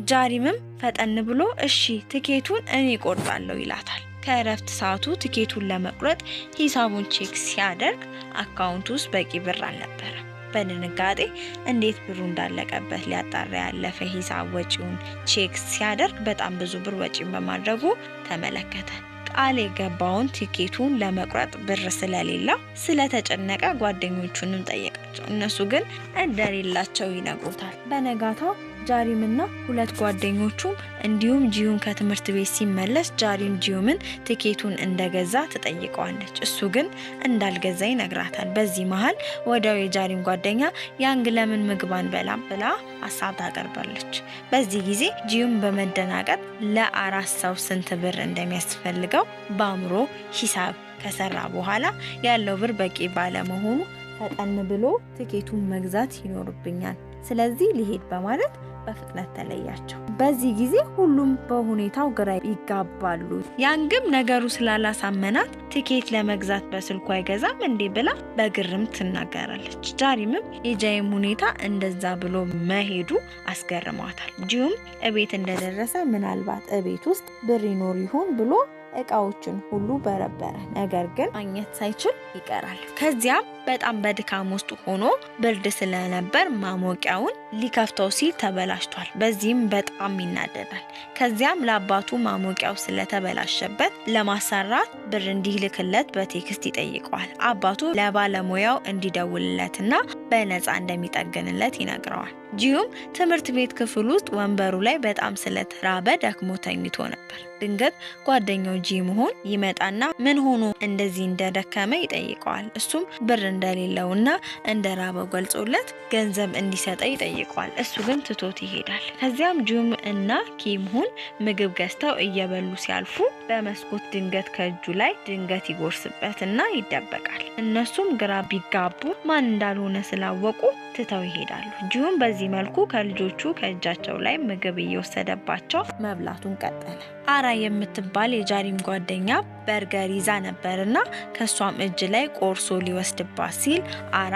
ጃሪምም ፈጠን ብሎ እሺ ትኬቱን እኔ እቆርጣለሁ ይላታል። ከእረፍት ሰዓቱ ትኬቱን ለመቁረጥ ሂሳቡን check ሲያደርግ account ውስጥ በቂ ብር አልነበረም። በድንጋጤ እንዴት ብሩ እንዳለቀበት ሊያጣራ ያለፈ ሂሳብ ወጪውን check ሲያደርግ በጣም ብዙ ብር ወጪን በማድረጉ ተመለከተ። ቃል የገባውን ቲኬቱን ለመቁረጥ ብር ስለሌለው ስለተጨነቀ ጓደኞቹንም ጠየቃቸው። እነሱ ግን እንደሌላቸው ይነግሩታል። በነጋታው ጃሪምና ሁለት ጓደኞቹም እንዲሁም ጂዩም ከትምህርት ቤት ሲመለስ ጃሪም ጂዩምን ትኬቱን እንደገዛ ትጠይቀዋለች። እሱ ግን እንዳልገዛ ይነግራታል። በዚህ መሀል ወዲያው የጃሪም ጓደኛ ያንግ ለምን ምግብ አንበላም ብላ ሀሳብ ታቀርባለች። በዚህ ጊዜ ጂዩም በመደናገጥ ለአራት ሰው ስንት ብር እንደሚያስፈልገው በአእምሮ ሂሳብ ከሰራ በኋላ ያለው ብር በቂ ባለመሆኑ ፈጠን ብሎ ትኬቱን መግዛት ይኖርብኛል፣ ስለዚህ ሊሄድ በማለት በፍጥነት ተለያቸው። በዚህ ጊዜ ሁሉም በሁኔታው ግራ ይጋባሉ። ያንግም ነገሩ ስላላሳመናት ትኬት ለመግዛት በስልኩ አይገዛም እንዴ ብላ በግርም ትናገራለች። ጃሪምም የጃይም ሁኔታ እንደዛ ብሎ መሄዱ አስገርሟታል። ጂዩም እቤት እንደደረሰ ምናልባት እቤት ውስጥ ብር ይኖር ይሆን ብሎ እቃዎችን ሁሉ በረበረ። ነገር ግን ማግኘት ሳይችል ይቀራል። ከዚያም በጣም በድካም ውስጥ ሆኖ ብርድ ስለነበር ማሞቂያውን ሊከፍተው ሲል ተበላሽቷል። በዚህም በጣም ይናደዳል። ከዚያም ለአባቱ ማሞቂያው ስለተበላሸበት ለማሰራት ብር እንዲልክለት በ text ይጠይቀዋል። አባቱ ለባለሙያው እንዲደውልለትና በነፃ እንደሚጠግንለት ይነግረዋል። ጂዩም ትምህርት ቤት ክፍል ውስጥ ወንበሩ ላይ በጣም ስለተራበ ደክሞ ተኝቶ ነበር። ድንገት ጓደኛው ጂ መሆን ይመጣና ምን ሆኖ እንደዚህ እንደደከመ ይጠይቀዋል። እሱም ብር እንደሌለውና እንደራበው ገልጾለት ገንዘብ እንዲሰጠው ይጠይቀዋል። እሱ ግን ትቶት ይሄዳል። ከዚያም ጁም እና ኪምሁን ምግብ ገዝተው እየበሉ ሲያልፉ በመስኮት ድንገት ከእጁ ላይ ድንገት ይጎርስበትና ይደበቃል። እነሱም ግራ ቢጋቡ ማን እንዳልሆነ ስላወቁ ትተው ይሄዳሉ። ጂሁን በዚህ መልኩ ከልጆቹ ከእጃቸው ላይ ምግብ እየወሰደባቸው መብላቱን ቀጠለ። አራ የምትባል የጃሪም ጓደኛ በርገር ይዛ ነበርና ከሷም እጅ ላይ ቆርሶ ሊወስድባት ሲል አራ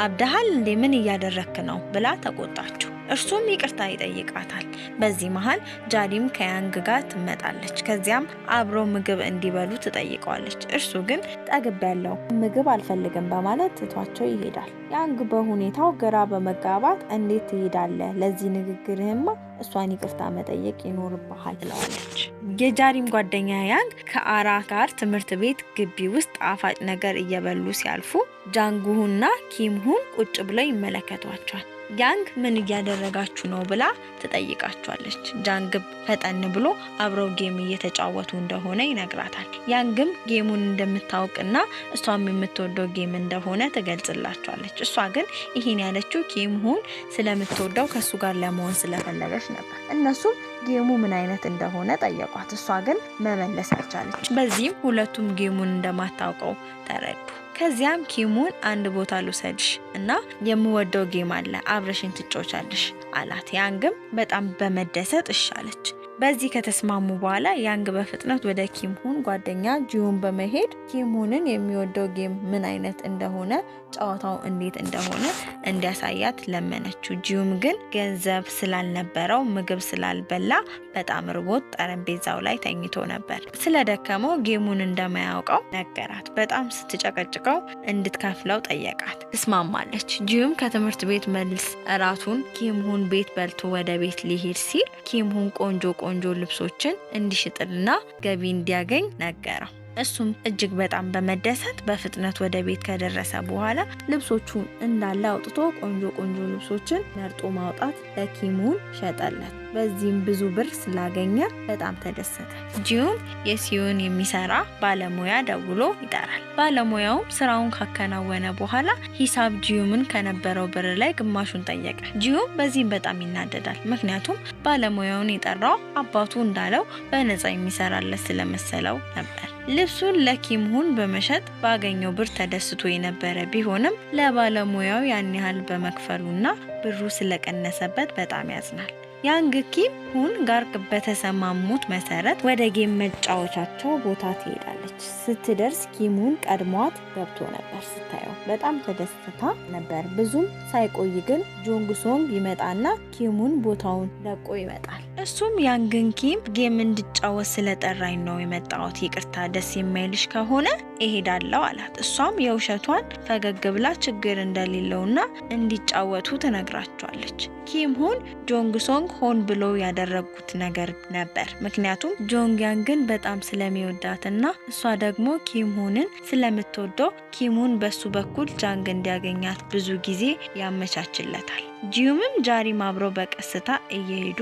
አብደሃል እንዴ ምን እያደረክ ነው ብላ ተቆጣችው። እርሱም ይቅርታ ይጠይቃታል። በዚህ መሀል ጃሪም ከያንግ ጋር ትመጣለች። ከዚያም አብሮ ምግብ እንዲበሉ ትጠይቀዋለች። እርሱ ግን ጠግቤያለሁ፣ ምግብ አልፈልግም በማለት ትቷቸው ይሄዳል። ያንግ በሁኔታው ግራ በመጋባት እንዴት ትሄዳለህ? ለዚህ ንግግርህማ እሷን ይቅርታ መጠየቅ ይኖርብሃል ትለዋለች። የጃሪም ጓደኛ ያንግ ከአራ ጋር ትምህርት ቤት ግቢ ውስጥ ጣፋጭ ነገር እየበሉ ሲያልፉ ጃንጉሁና ኪምሁን ቁጭ ብለው ይመለከቷቸዋል። ያንግ ምን እያደረጋችሁ ነው ብላ ትጠይቃቸዋለች። ጃንግ ፈጠን ብሎ አብረው game እየተጫወቱ እንደሆነ ይነግራታል። ያንግም game ኡን እንደምታውቅና እሷም የምትወደው game እንደሆነ ትገልጽላቸዋለች። እሷ ግን ይህን ያለችው ኪምሁን ስለምትወደው ከእሱ ጋር ለመሆን ስለፈለገች ነበር። እነሱም game ኡ ምን አይነት እንደሆነ ጠየቋት። እሷ ግን መመለስ አልቻለች። በዚህም ሁለቱም game ኡን እንደማታውቀው ተረዱ። ከዚያም ኪሙን አንድ ቦታ ልውሰድሽ እና የምወደው game አለ አብረሽን ትጫወቻለሽ አላት። ያንግም በጣም በመደሰት እሺ አለች። በዚህ ከተስማሙ በኋላ ያንግ በፍጥነት ወደ ኪምሁን ጓደኛ ጂሁን በመሄድ ኪምሁንን የሚወደው game ምን አይነት እንደሆነ ጨዋታው እንዴት እንደሆነ እንዲያሳያት ለመነችው። ጂሁም ግን ገንዘብ ስላልነበረው ምግብ ስላልበላ በጣም ርቦት ጠረጴዛው ላይ ተኝቶ ነበር። ስለደከመው game ኡን እንደማያውቀው ነገራት። በጣም ስትጨቀጭቀው እንድትከፍለው ጠየቃት። ትስማማለች። ጂሁም ከትምህርት ቤት መልስ እራቱን ኪምሁን ቤት በልቶ ወደ ቤት ሊሄድ ሲል ኪምሁን ቆንጆ ቆንጆ ልብሶችን እንዲሽጥልና ገቢ እንዲያገኝ ነገረው። እሱም እጅግ በጣም በመደሰት በፍጥነት ወደ ቤት ከደረሰ በኋላ ልብሶቹን እንዳለ አውጥቶ ቆንጆ ቆንጆ ልብሶችን መርጦ ማውጣት ለኪሙን ሸጠለት። በዚህም ብዙ ብር ስላገኘ በጣም ተደሰተ። ጂዩም የሲዩን የሚሰራ ባለሙያ ደውሎ ይጠራል። ባለሙያውም ስራውን ካከናወነ በኋላ ሂሳብ ጂዩምን ከነበረው ብር ላይ ግማሹን ጠየቀ። ጂዩም በዚህም በጣም ይናደዳል። ምክንያቱም ባለሙያውን የጠራው አባቱ እንዳለው በነፃ የሚሰራለት ስለመሰለው ነበር። ልብሱን ለኪምሁን በመሸጥ ባገኘው ብር ተደስቶ የነበረ ቢሆንም ለባለሙያው ያን ያህል በመክፈሉና ብሩ ስለቀነሰበት በጣም ያዝናል። ያንግ ኪም ሁን ጋር በተሰማሙት መሰረት ወደ game መጫወቻቸው ቦታ ትሄዳለች። ስትደርስ ኪሙን ቀድሟት ገብቶ ነበር። ስታየው በጣም ተደስታ ነበር። ብዙም ሳይቆይ ግን ጆንግ ሶንግ ይመጣና ኪሙን ቦታውን ለቆ ይመጣል። እሱም ያንግን ኪም game እንድጫወት ስለጠራኝ ነው የመጣሁት፣ ይቅርታ ደስ የማይልሽ ከሆነ እሄዳለሁ አላት። እሷም የውሸቷን ፈገግ ብላ ችግር እንደሌለውና እንዲጫወቱ ትነግራቸዋለች። ኪም ሁን ጆንግ ሶንግ ሆን ብሎ ያደረጉት ነገር ነበር። ምክንያቱም ጆንግ ያንግን በጣም ስለሚወዳትና እሷ ደግሞ ኪም ሁንን ስለምትወደው ኪሙን በሱ በኩል ጃንግ እንዲያገኛት ብዙ ጊዜ ያመቻችለታል። ጂዩምም ጃሪም አብረው በቀስታ እየሄዱ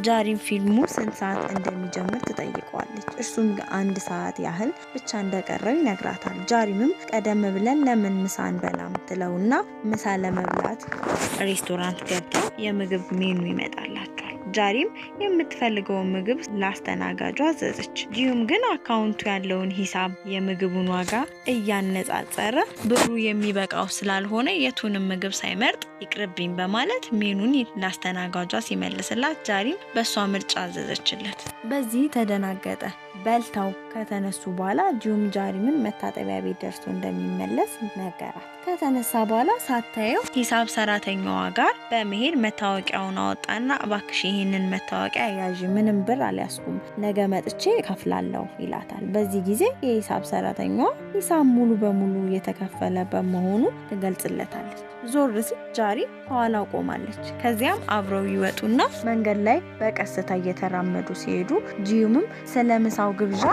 ጃሪም ፊልሙ ስንት ሰዓት እንደሚጀምር ትጠይቀዋለች። እርሱም 1 ሰዓት ያህል ብቻ እንደቀረው ይነግራታል። ጃሪምም ቀደም ብለን ለምን ምሳ አንበላም ትለውና ምሳ ለመብላት ሬስቶራንት ገብተው የምግብ ሜኑ ይመጣላቸዋል። ጃሪም የምትፈልገውን ምግብ ላስተናጋጁ አዘዘች። ጂዩም ግን አካውንቱ ያለውን ሂሳብ የምግቡን ዋጋ እያነጻጸረ ብሩ የሚበቃው ስላልሆነ የቱንም ምግብ ሳይመርጥ ይቅርብኝ በማለት ሜኑን ላስተናጋጇ ሲመልስላት ጃሪም በእሷ ምርጫ አዘዘችለት። በዚህ ተደናገጠ። በልተው ከተነሱ በኋላ ጂዩም ጃሪምን መታጠቢያ ቤት ደርሶ እንደሚመለስ ነገራት። ከተነሳ በኋላ ሳታየው ሂሳብ ሰራተኛዋ ጋር በመሄድ መታወቂያውን አወጣና እባክሽ ይህንን መታወቂያ ያዥ፣ ምንም ብር አልያዝኩም፣ ነገ መጥቼ እከፍላለሁ ይላታል። በዚህ ጊዜ የሂሳብ ሰራተኛዋ ሂሳብ ሙሉ በሙሉ የተከፈለ በመሆኑ ትገልጽለታለች። ዞር ሲል ጃሪ ከኋላው ቆማለች። ከዚያም አብረው ይወጡና መንገድ ላይ በቀስታ እየተራመዱ ሲሄዱ ጂዩምም ስለ ምሳው ግብዣ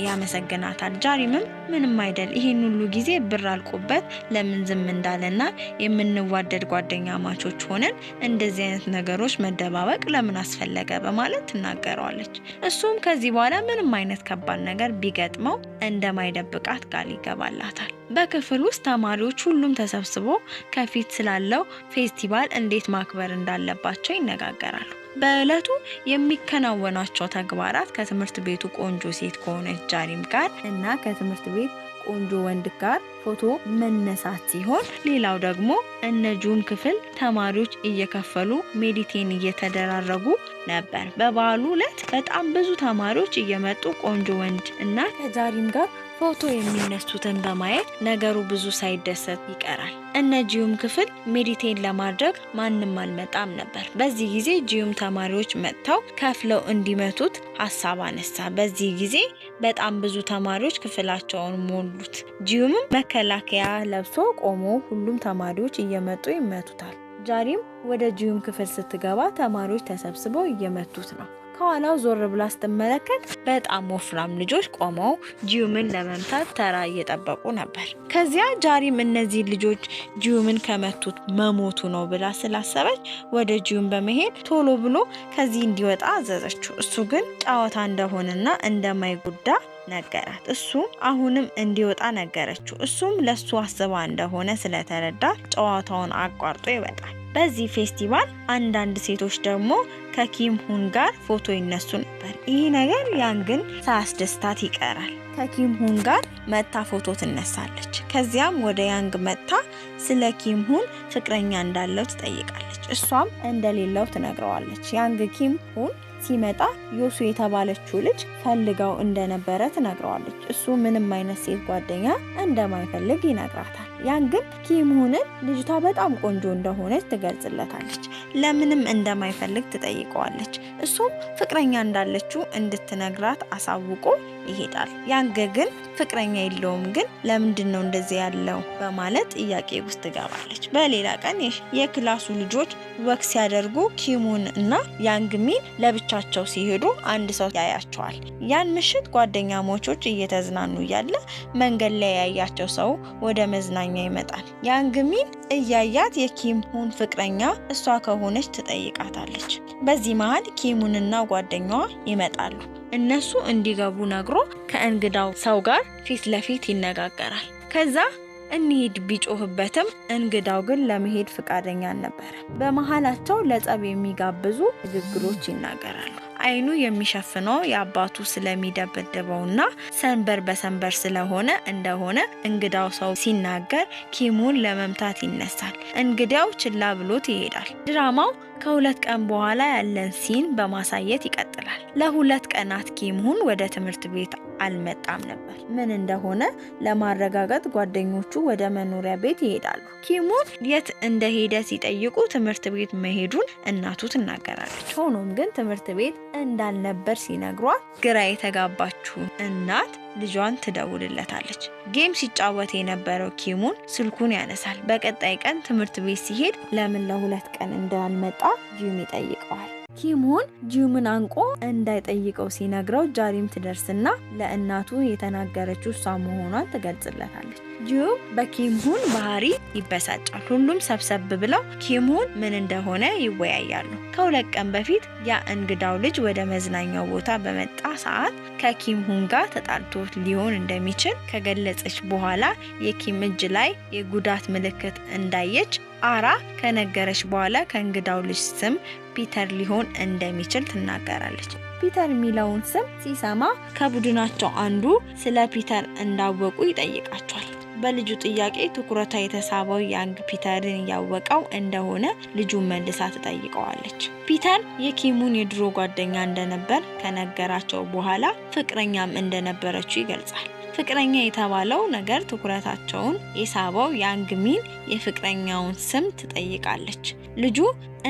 ያመሰግናታል። ጃሪምም ምንም አይደል፣ ይሄን ሁሉ ጊዜ ብር አልቆበት ለምን ዝም እንዳለና የምንዋደድ ጓደኛማቾች ሆነን እንደዚህ አይነት ነገሮች መደባበቅ ለምን አስፈለገ በማለት ትናገረዋለች። እሱም ከዚህ በኋላ ምንም አይነት ከባድ ነገር ቢገጥመው እንደማይደብቃት ቃል ይገባላታል። በክፍል ውስጥ ተማሪዎች ሁሉም ተሰብስቦ ከፊት ስላለው ፌስቲቫል እንዴት ማክበር እንዳለባቸው ይነጋገራሉ። በዕለቱ የሚከናወናቸው ተግባራት ከትምህርት ቤቱ ቆንጆ ሴት ከሆነች ጃሪም ጋር እና ከትምህርት ቤት ቆንጆ ወንድ ጋር ፎቶ መነሳት ሲሆን፣ ሌላው ደግሞ እነ ጁም ክፍል ተማሪዎች እየከፈሉ meditate እየተደራረጉ ነበር። በበዓሉ ዕለት በጣም ብዙ ተማሪዎች እየመጡ ቆንጆ ወንድ እና ከጃሪም ጋር ፎቶ የሚነሱትን በማየት ነገሩ ብዙ ሳይደሰት ይቀራል። እነ ጂዩም ክፍል meditate ለማድረግ ማንም አልመጣም ነበር። በዚህ ጊዜ ጂዩም ተማሪዎች መጥተው ከፍለው እንዲመቱት ሀሳብ አነሳ። በዚህ ጊዜ በጣም ብዙ ተማሪዎች ክፍላቸውን ሞሉት። ጂዩምም መከላከያ ለብሶ ቆሞ ሁሉም ተማሪዎች እየመጡ ይመቱታል። ጃሪም ወደ ጂዩም ክፍል ስትገባ ተማሪዎች ተሰብስበው እየመቱት ነው። ከኋላው ዞር ብላ ስትመለከት በጣም ወፍራም ልጆች ቆመው ጂዩምን ለመምታት ተራ እየጠበቁ ነበር። ከዚያ ጃሪም እነዚህ ልጆች ጂዩምን ከመቱት መሞቱ ነው ብላ ስላሰበች ወደ ጂዩም በመሄድ ቶሎ ብሎ ከዚህ እንዲወጣ አዘዘችው። እሱ ግን ጨዋታ እንደሆነና እንደማይጎዳ ነገራት። እሱም አሁንም እንዲወጣ ነገረችው። እሱም ለሱ አስባ እንደሆነ ስለተረዳ ጨዋታውን አቋርጦ ይወጣል። በዚህ ፌስቲቫል አንዳንድ ሴቶች ደግሞ ከኪም ሁን ጋር ፎቶ ይነሱ ነበር። ይህ ነገር ያንግን ሳያስደስታት ይቀራል። ከኪም ሁን ጋር መጥታ ፎቶ ትነሳለች። ከዚያም ወደ ያንግ መጥታ ስለ ኪም ሁን ፍቅረኛ እንዳለው ትጠይቃለች። እሷም እንደሌለው ትነግረዋለች። ያንግ ኪም ሁን ሲመጣ ዮሱ የተባለችው ልጅ ፈልጋው እንደነበረ ትነግረዋለች። እሱ ምንም አይነት ሴት ጓደኛ እንደማይፈልግ ይነግራታል። ያንግም ኪም ሁንን ልጅቷ በጣም ቆንጆ እንደሆነች ትገልጽለታለች። ለምንም እንደማይፈልግ ትጠይቀዋለች። እሱም ፍቅረኛ እንዳለችው እንድትነግራት አሳውቆ ይሄዳል። ያንግ ግን ፍቅረኛ የለውም፣ ግን ለምንድን ነው እንደዚህ ያለው በማለት ጥያቄ ውስጥ ትገባለች። በሌላ ቀን የክላሱ ልጆች walk ሲያደርጉ ኪሙን እና ያንግሚን ለብቻቸው ሲሄዱ አንድ ሰው ያያቸዋል። ያን ምሽት ጓደኛሞቾች እየተዝናኑ እያለ መንገድ ላይ ያያቸው ሰው ወደ መዝናኛ ይመጣል። ያንግሚን እያያት የኪም ሁን ፍቅረኛ እሷ ከሆነች ትጠይቃታለች። በዚህ መሀል ኪሙንና ጓደኛዋ ይመጣሉ። እነሱ እንዲገቡ ነግሮ ከእንግዳው ሰው ጋር ፊት ለፊት ይነጋገራል። ከዛ እንሂድ ቢጮህበትም እንግዳው ግን ለመሄድ ፍቃደኛ አልነበረ። በመሀላቸው ለጸብ የሚጋብዙ ንግግሮች ይናገራሉ። አይኑ የሚሸፍነው የአባቱ ስለሚደበድበውና ሰንበር በሰንበር ስለሆነ እንደሆነ እንግዳው ሰው ሲናገር ኪሙን ለመምታት ይነሳል። እንግዳው ችላ ብሎት ይሄዳል። ድራማው ከሁለት ቀን በኋላ ያለን scene በማሳየት ይቀጥላል። ለሁለት ቀናት ኪምሁን ወደ ትምህርት ቤት አልመጣም ነበር። ምን እንደሆነ ለማረጋገጥ ጓደኞቹ ወደ መኖሪያ ቤት ይሄዳሉ። ኪሙን የት እንደሄደ ሲጠይቁ ትምህርት ቤት መሄዱን እናቱ ትናገራለች። ሆኖም ግን ትምህርት ቤት እንዳልነበር ሲነግሯት ግራ የተጋባችው እናት ልጇን ትደውልለታለች። Game ሲጫወት የነበረው ኪሙን ስልኩን ያነሳል። በቀጣይ ቀን ትምህርት ቤት ሲሄድ ለምን ለሁለት ቀን እንዳልመጣ ጂም ይጠይቀዋል። ኪሙን ጂምን አንቆ እንዳይጠይቀው ሲነግረው ጃሪም ትደርስና ለእናቱ የተናገረችው እሷ መሆኗን ትገልጽለታለች። ጂም በኪምሁን ባህሪ ይበሳጫል። ሁሉም ሰብሰብ ብለው ኪምሁን ምን እንደሆነ ይወያያሉ። ከሁለት ቀን በፊት ያ እንግዳው ልጅ ወደ መዝናኛው ቦታ በመጣ ሰዓት ከኪምሁን ጋር ተጣልቶ ሊሆን እንደሚችል ከገለጸች በኋላ የኪም እጅ ላይ የጉዳት ምልክት እንዳየች አራ ከነገረች በኋላ ከእንግዳው ልጅ ስም ፒተር ሊሆን እንደሚችል ትናገራለች። ፒተር የሚለውን ስም ሲሰማ ከቡድናቸው አንዱ ስለ ፒተር እንዳወቁ ይጠይቃቸዋል። በልጁ ጥያቄ ትኩረቷ የተሳበው ያንግ ፒተርን እያወቀው እንደሆነ ልጁን መልሳ ትጠይቀዋለች። ፒተር የኪሙን የድሮ ጓደኛ እንደነበር ከነገራቸው በኋላ ፍቅረኛም እንደነበረችው ይገልጻል። ፍቅረኛ የተባለው ነገር ትኩረታቸውን የሳበው ያንግ ሚን የፍቅረኛውን ስም ትጠይቃለች። ልጁ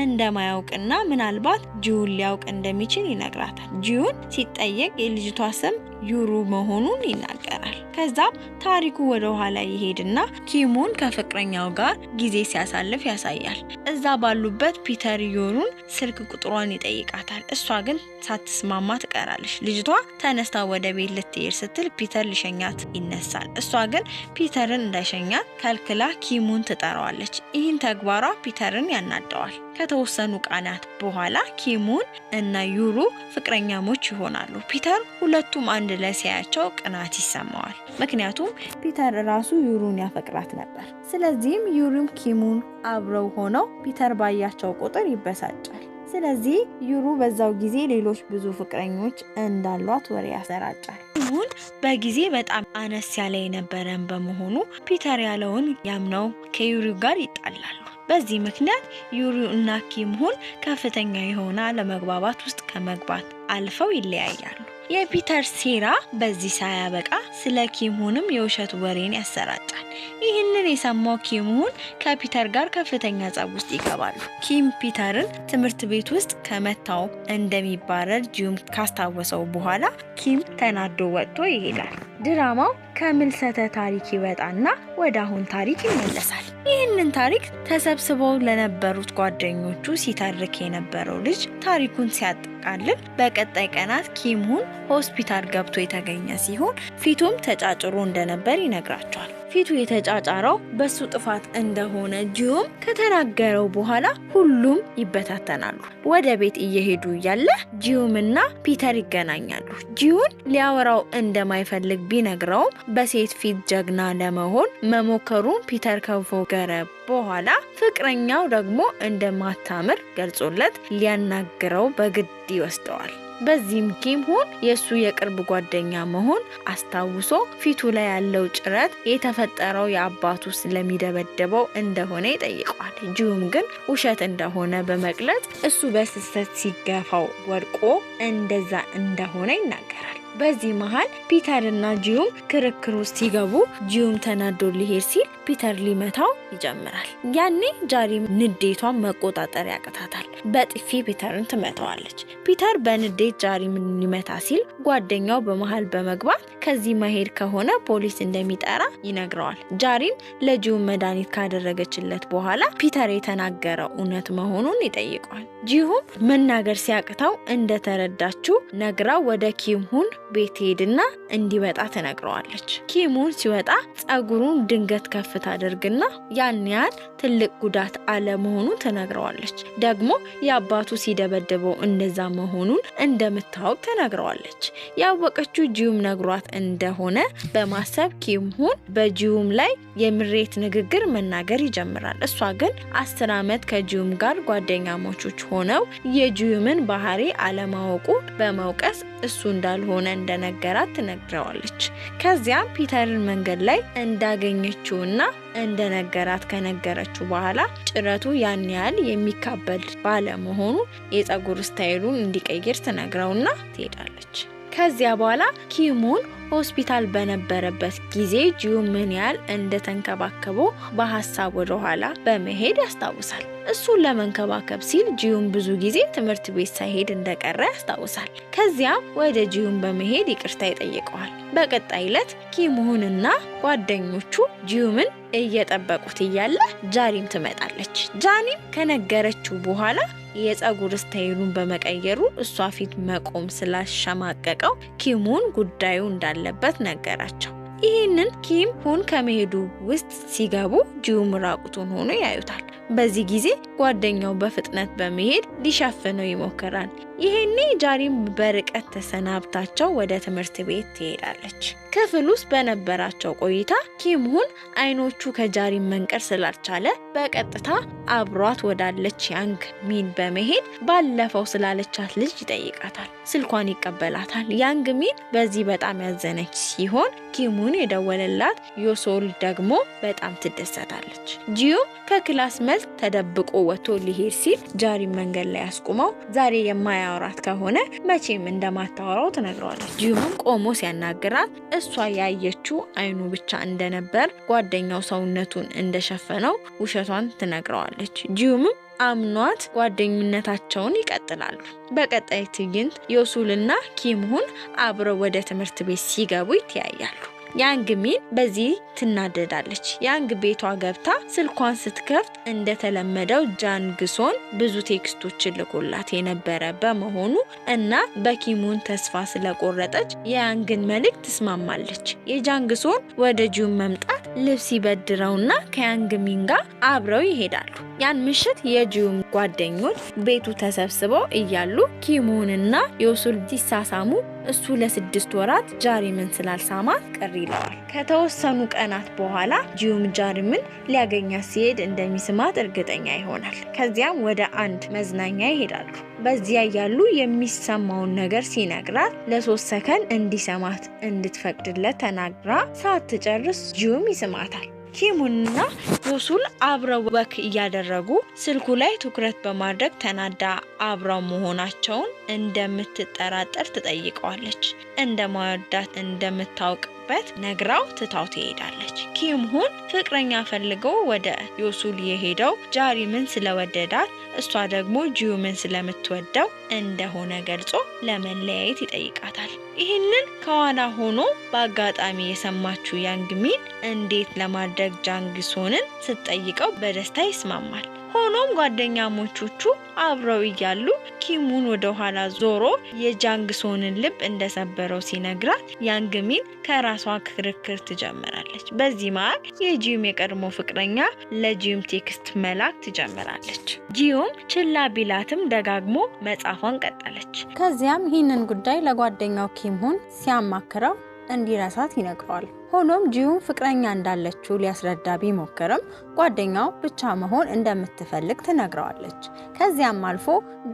እንደማያውቅና ምናልባት ጂውን ሊያውቅ እንደሚችል ይነግራታል። ጂውን ሲጠየቅ የልጅቷ ስም ዩሩ መሆኑን ይናገራል። ከዛም ታሪኩ ወደ ኋላ ይሄድና ኪሙን ከፍቅረኛው ጋር ጊዜ ሲያሳልፍ ያሳያል። እዛ ባሉበት ፒተር ዩሩን ስልክ ቁጥሯን ይጠይቃታል። እሷ ግን ሳትስማማ ትቀራለች። ልጅቷ ተነስታ ወደ ቤት ልትሄድ ስትል ፒተር ሊሸኛት ይነሳል። እሷ ግን ፒተርን እንዳይሸኛት ከልክላ ኪሙን ትጠራዋለች። ይህን ተግባሯ ፒተርን ያናደዋል። ከተወሰኑ ቀናት በኋላ ኪሙን እና ዩሩ ፍቅረኛሞች ይሆናሉ። ፒተር ሁለቱም አንድ ላይ ሲያያቸው ቅናት ይሰማዋል። ምክንያቱም ፒተር ራሱ ዩሩን ያፈቅራት ነበር። ስለዚህም ዩሩም ኪሙን አብረው ሆነው ፒተር ባያቸው ቁጥር ይበሳጫል። ስለዚህ ዩሩ በዛው ጊዜ ሌሎች ብዙ ፍቅረኞች እንዳሏት ወሬ ያሰራጫል። ኪሙን በጊዜ በጣም አነስ ያለ የነበረን በመሆኑ ፒተር ያለውን ያምነው ከዩሩ ጋር ይጣላሉ። በዚህ ምክንያት ዩሩ እና ኪምሁን ከፍተኛ የሆነ አለመግባባት ውስጥ ከመግባት አልፈው ይለያያሉ። የፒተር ሴራ በዚህ ሳያበቃ ስለ ኪምሁንም የውሸት ወሬን ያሰራጫል። ይህንን የሰማው ኪምሁን ከፒተር ጋር ከፍተኛ ጸብ ውስጥ ይገባሉ። ኪም ፒተርን ትምህርት ቤት ውስጥ ከመታው እንደሚባረር ጂም ካስታወሰው በኋላ ኪም ተናዶ ወጥቶ ይሄዳል። ድራማው ከምልሰተ ታሪክ ይወጣና ወደ አሁን ታሪክ ይመለሳል። ይህንን ታሪክ ተሰብስበው ለነበሩት ጓደኞቹ ሲተርክ የነበረው ልጅ ታሪኩን ሲያጠቃልል በቀጣይ ቀናት ኪምሁን ሆስፒታል ገብቶ የተገኘ ሲሆን ፊቱም ተጫጭሮ እንደነበር ይነግራቸዋል። ፊቱ የተጫጫረው በሱ ጥፋት እንደሆነ ጂዮም ከተናገረው በኋላ ሁሉም ይበታተናሉ። ወደ ቤት እየሄዱ እያለ ጂዩምና ፒተር ይገናኛሉ። ጂዩን ሊያወራው እንደማይፈልግ ቢነግረውም በሴት ፊት ጀግና ለመሆን መሞከሩን ፒተር ከፎገረ በኋላ ፍቅረኛው ደግሞ እንደማታምር ገልጾለት ሊያናግረው በግድ ይወስደዋል። በዚህም ኪምሁን የሱ የቅርብ ጓደኛ መሆን አስታውሶ ፊቱ ላይ ያለው ጭረት የተፈጠረው የአባቱ ስለሚደበደበው እንደሆነ ይጠይቀዋል። ጂሁም ግን ውሸት እንደሆነ በመግለጽ እሱ በስህተት ሲገፋው ወድቆ እንደዛ እንደሆነ ይናገራል። በዚህ መሃል ፒተር እና ጂዩም ክርክር ውስጥ ሲገቡ ጂዩም ተናዶ ሊሄድ ሲል ፒተር ሊመታው ይጀምራል። ያኔ ጃሪም ንዴቷን መቆጣጠር ያቅታታል። በጥፊ ፒተርን ትመታዋለች። ፒተር በንዴት ጃሪምን ሊመታ ሲል ጓደኛው በመሃል በመግባት ከዚህ መሄድ ከሆነ ፖሊስ እንደሚጠራ ይነግረዋል። ጃሪም ለጂዩም መድኃኒት ካደረገችለት በኋላ ፒተር የተናገረው እውነት መሆኑን ይጠይቀዋል። ጂሁም መናገር ሲያቅተው እንደተረዳችው ነግራው ወደ ኪምሁን ቤት ሄድና እንዲወጣ ትነግረዋለች። ኪሙን ሲወጣ ጸጉሩን ድንገት ከፍ ታደርግና ያን ያህል ትልቅ ጉዳት አለመሆኑን ትነግረዋለች። ደግሞ የአባቱ ሲደበድበው እንደዛ መሆኑን እንደምታወቅ ትነግረዋለች። ያወቀችው ጂዩም ነግሯት እንደሆነ በማሰብ ኪምሁን በጂዩም ላይ የምሬት ንግግር መናገር ይጀምራል። እሷ ግን 10 ዓመት ከጂዩም ጋር ጓደኛሞቾች ሆነው የጂዩምን ባህሪ አለማወቁ በመውቀስ እሱ እንዳልሆነ እንደነገራት ትነግረዋለች። ከዚያም ፒተርን መንገድ ላይ እንዳገኘችውና እንደነገራት ከነገረችው በኋላ ጭረቱ ያን ያህል የሚካበድ ባለመሆኑ የጸጉር style ኡን እንዲቀይር ትነግረውና ትሄዳለች። ከዚያ በኋላ ኪሙን ሆስፒታል በነበረበት ጊዜ ጂዩ ምን ያህል እንደተንከባከበው በሀሳብ ወደ ኋላ በመሄድ ያስታውሳል። እሱን ለመንከባከብ ሲል ጂዩን ብዙ ጊዜ ትምህርት ቤት ሳይሄድ እንደቀረ ያስታውሳል። ከዚያም ወደ ጂዩን በመሄድ ይቅርታ ይጠይቀዋል። በቀጣይ ዕለት ኪሙንና ጓደኞቹ ጂዩምን እየጠበቁት እያለ ጃሪም ትመጣለች። ጃኒም ከነገረችው በኋላ የጸጉር style ኡን በመቀየሩ እሷ ፊት መቆም ስላሸማቀቀው ኪሙን ጉዳዩ እንዳለበት ነገራቸው። ይህንን ኪም ሁን ከመሄዱ ውስጥ ሲገቡ ጂዩም ራቁቱን ሆኖ ያዩታል። በዚህ ጊዜ ጓደኛው በፍጥነት በመሄድ ሊሸፍነው ይሞክራል። ይሄኔ ጃሪም በርቀት ተሰናብታቸው ወደ ትምህርት ቤት ትሄዳለች። ክፍል ውስጥ በነበራቸው ቆይታ ኪምሁን አይኖቹ ከጃሪም መንቀል ስላልቻለ በቀጥታ አብሯት ወዳለች ያንግ ሚን በመሄድ ባለፈው ስላለቻት ልጅ ይጠይቃታል። ስልኳን ይቀበላታል። ያንግ ሚን በዚህ በጣም ያዘነች ሲሆን ኪሙን የደወለላት ዮሶል ደግሞ በጣም ትደሰታለች። ጂዩም ከ class መልስ ተደብቆ ወጥቶ ሊሄድ ሲል ጃሪም መንገድ ላይ አስቁመው ዛሬ የማያወራት ከሆነ መቼም እንደማታወራው ትነግረዋለች። ጂዩምም ቆሞ ሲያናግራት እሷ ያየችው አይኑ ብቻ እንደነበር ጓደኛው ሰውነቱን እንደሸፈነው ውሸቷን ትነግረዋለች። ጂዩምም አምኗት ጓደኝነታቸውን ይቀጥላሉ። በቀጣይ ትዕይንት ዮሱልና ኪምሁን አብረው ወደ ትምህርት ቤት ሲገቡ ይተያያሉ። ያንግ ሚን በዚህ ትናደዳለች። ያንግ ቤቷ ገብታ ስልኳን ስትከፍት እንደተለመደው ጃንግሶን ብዙ text ኦችን ልኮላት የነበረ በመሆኑ እና በኪሙን ተስፋ ስለቆረጠች የያንግን መልእክት ትስማማለች። የጃንግሶን ወደ ጂዩን መምጣት ልብስ ይበድረውና ከያንግ ሚን ጋር አብረው ይሄዳሉ። ያን ምሽት የጂዩም ጓደኞች ቤቱ ተሰብስበው እያሉ ኪሙንና ዮሱል ሲሳሳሙ እሱ ለ6 ወራት ጃሪምን ስላልሳማት ቅር ይለዋል። ከተወሰኑ ቀናት በኋላ ጂዩም ጃሪምን ሊያገኛት ሲሄድ እንደሚስማት እርግጠኛ ይሆናል። ከዚያም ወደ አንድ መዝናኛ ይሄዳሉ። በዚያ እያሉ የሚሰማውን ነገር ሲነግራት ለ3 ሰከንድ እንዲስማት እንድትፈቅድለት ተናግራ ሳትጨርስ ጂዩም ይስማታል። ኪሙንና ዮሱል አብረው walk እያደረጉ ስልኩ ላይ ትኩረት በማድረግ ተናዳ አብረው መሆናቸውን እንደምትጠራጠር ትጠይቀዋለች። እንደማይወዳት እንደምታውቅበት ነግራው ትታው ትሄዳለች። ኪምሁን ፍቅረኛ ፈልገው ወደ ዮሱል የሄደው ጃሪምን ስለወደዳት እሷ ደግሞ ጂዩምን ስለምትወደው እንደሆነ ገልጾ ለመለያየት ይጠይቃታል። ይህንን ከኋላ ሆኖ በአጋጣሚ የሰማችው ያንግሚን እንዴት ለማድረግ ጃንግሶንን ስትጠይቀው በደስታ ይስማማል። ሆኖም ጓደኛሞቾቹ አብረው እያሉ ኪሙን ወደ ኋላ ዞሮ የጃንግሶንን ልብ እንደሰበረው ሲነግራት ያንግሚን ከራሷ ክርክር ትጀምራለች። በዚህ መሃል የጂዩም የቀድሞ ፍቅረኛ ለጂዩም text መላክ ትጀምራለች። ጂዩም ችላ ቢላትም ደጋግሞ መጻፏን ቀጠለች። ከዚያም ይህንን ጉዳይ ለጓደኛው ኪምሁን ሲያማክረው እንዲረሳት ይነግረዋል። ሆኖም ጂዩም ፍቅረኛ እንዳለችው ሊያስረዳ ቢሞክርም ጓደኛው ብቻ መሆን እንደምትፈልግ ትነግረዋለች። ከዚያም አልፎ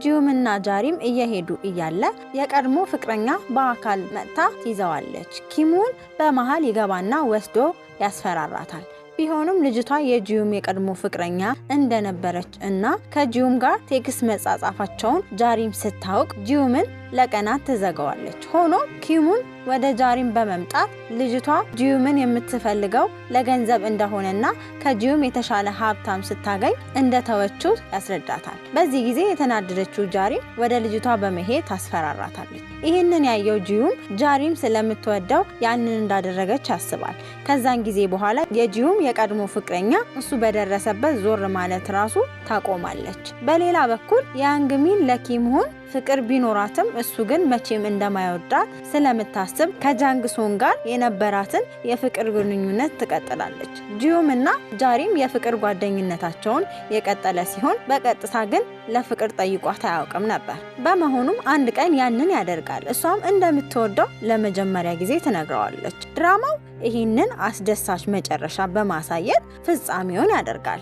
ጂዩምና ጃሪም እየሄዱ እያለ የቀድሞ ፍቅረኛ በአካል መጥታ ትይዘዋለች። ኪሙን በመሃል ይገባና ወስዶ ያስፈራራታል። ቢሆንም ልጅቷ የጂዩም የቀድሞ ፍቅረኛ እንደነበረች እና ከጂዩም ጋር text መጻጻፋቸውን ጃሪም ስታውቅ ጂዩምን ለቀናት ትዘጋዋለች። ሆኖም ኪሙን ወደ ጃሪም በመምጣት ልጅቷ ጂዩምን የምትፈልገው ለገንዘብ እንደሆነና ከጂዩም የተሻለ ሀብታም ስታገኝ እንደተወችው ያስረዳታል። በዚህ ጊዜ የተናደደችው ጃሪም ወደ ልጅቷ በመሄድ ታስፈራራታለች። ይህንን ያየው ጂዩም ጃሪም ስለምትወደው ያንን እንዳደረገች ያስባል። ከዛን ጊዜ በኋላ የጂዩም የቀድሞ ፍቅረኛ እሱ በደረሰበት ዞር ማለት ራሱ ታቆማለች። በሌላ በኩል ያንግሚን ለኪምሁን ፍቅር ቢኖራትም እሱ ግን መቼም እንደማይወዳት ስለምታስብ ከጃንግሶን ጋር የነበራትን የፍቅር ግንኙነት ትቀጥላለች። ጂዩም እና ጃሪም የፍቅር ጓደኝነታቸውን የቀጠለ ሲሆን በቀጥታ ግን ለፍቅር ጠይቋት አያውቅም ነበር። በመሆኑም አንድ ቀን ያንን ያደርጋል። እሷም እንደምትወደው ለመጀመሪያ ጊዜ ትነግረዋለች። ድራማው ይህንን አስደሳች መጨረሻ በማሳየት ፍጻሜውን ያደርጋል።